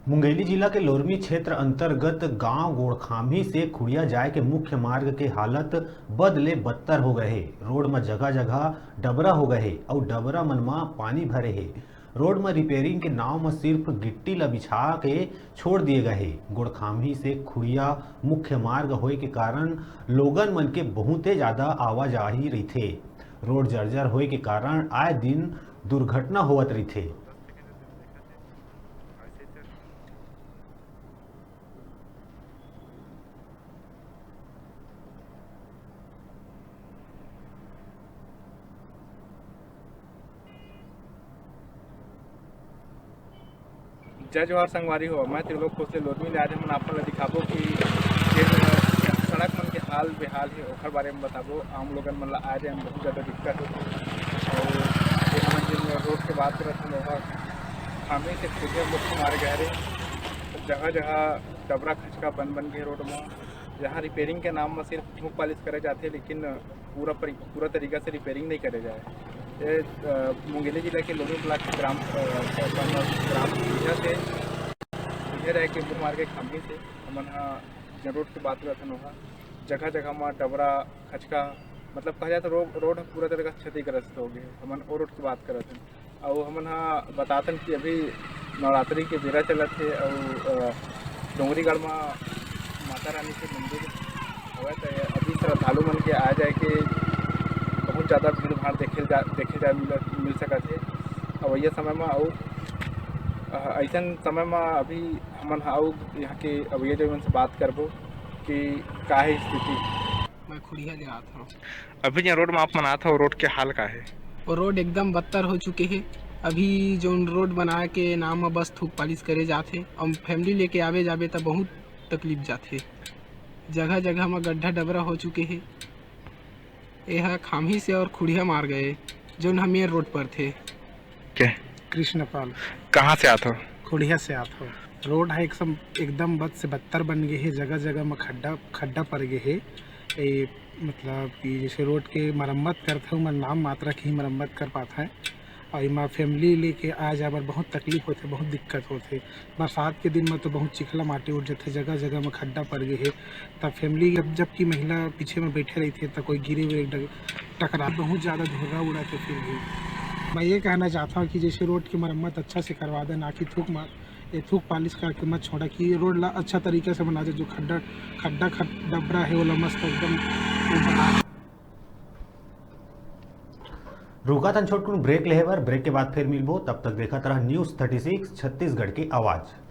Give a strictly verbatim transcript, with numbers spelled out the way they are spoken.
मुंगेली जिला के लोरमी क्षेत्र अंतर्गत गांव गोड़खाम्ही से खुड़िया जाए के मुख्य मार्ग के हालत बद ले बदतर हो गए हे। रोड म जगह-जगह डबरा हो गए हे अउ डबरा मन म पानी भरे हे। रोड म रिपेयरिंग के नाव म सिर्फ गिट्टी ल बिछा के छोड़ दिए गए हे। गोड़खाम्ही से खुड़िया मुख्य मार्ग होए के कारण लोगन मन के बहुते ज्यादा आवाजाही रहिथे। रोड जर्जर होए के कारण आए दिन दुर्घटना होवत रहिथे। जय जोहार संगवारी हो, मैं त्रिलोक खोसले लोरमी ले आज हमन आप मन ल दिखाबो कि जेन सड़क मन के हाल बेहाल हे, ओखर बारे में बताबो। आम लोगन मन ल आए जाए में बहुत ज़्यादा दिक्कत होथे। अउ ये हमन जेन रोड के बात करत हन, ओहा खामी से खुदे मुख्य मार्ग हरे। जगह-जगह डबरा खचका बन, बन गे रोड म। यहाँ रिपेयरिंग के नाम म सिर्फ थूक पालिश करे जाथे, लेकिन पूरा परि-, पूरा तरीका से रिपेयरिंग नहीं करे जाए। ये, अ, मुंगेली जिला के लोनी ब्लॉक के ग्राम, अ, ग्राम खुड़िया से, खुड़िया रह के मुख्य मार्ग के खामी से हमन ह जेन रोड के बात करत हन, ओहा जगह-जगह म डबरा, खचका, मतलब कहा जाए तो रो-, रोड ह पूरा तरीका से क्षतिग्रस्त हो गए। हमन ओ रोड के बात करत हन। अउ हमन ह बताथन कि अभी नवरात्रि के बेरा चलत हे अउ, अ, डोंगरीगढ़ म माता रानी के मंदिर हवय, त अभी श्रद्धालु मन के आ जाए के बहुत ज़्यादा भीड़ भाड़ देखे जा, देखे जा मिल, मिल सकत हे अवइया समय म। अउ, अ, अइसन समय म अभी हमन ह अउ यहाँ के अवइया जन मन से बात करबो कि का हे स्थिति। मैं खुड़िया ले आत हव। अभी जो रोड में आप मन आत हव, रोड के हाल का हे? वो रोड एकदम बदतर हो चुके हे। अभी जोन रोड बनाए के नाम म बस थूक पालिश करे जात हे। अउ फैमिली लेके आवे जाबे त बहुत तकलीफ जात हे। जगह जगह म गड्ढा डबरा हो चुके हे। ये ह खाम्ही से और खुड़िया मार्ग हे, जोन ह मेन रोड पर थे। के? कृष्णपाल। कहाँ से आत हो? खुड़िया से आत हो। रोड ह एकदम, एकदम बद से बदतर बन गे हे, जगह जगह म खड्डा, खड्डा पड़ गे हे। ए, मतलब कि जैसे रोड के मरम्मत करथे, ओमन नाम मात्र के ही मरम्मत कर पाथे। अउ एमा फैमिली लेके आए जाए बर बहुत तकलीफ होथे, बहुत दिक्कत होथे। बरसात के दिन म तो बहुत चिखला माटी उठ जथे, जगह जगह म खड्डा पड़ गे हे। त फैमिली जब, जबकि महिला पीछे म बैठे रहिथे, त कोई गिरे हुए डग-, टकरा, बहुत ज़्यादा धुर्रा उड़ाथे। फिर भी मैं ये कहना चाहता हूँ कि जैसे रोड की मरम्मत अच्छा से करवा दें, ना कि थूक मार, ये थूक पालिश करके मत छोड़ा, कि ये रोड ला अच्छा तरीके से बना दे, जो खड्डा, खड्डा, खड-, डबरा है, वो ला मस्त एकदम वो बना। रुका थन छोटकुन ब्रेक लेहे बर, ब्रेक के बाद फिर मिलबो। तब तक देखत रह न्यूज़ थर्टी सिक्स छत्तीसगढ़ की आवाज़।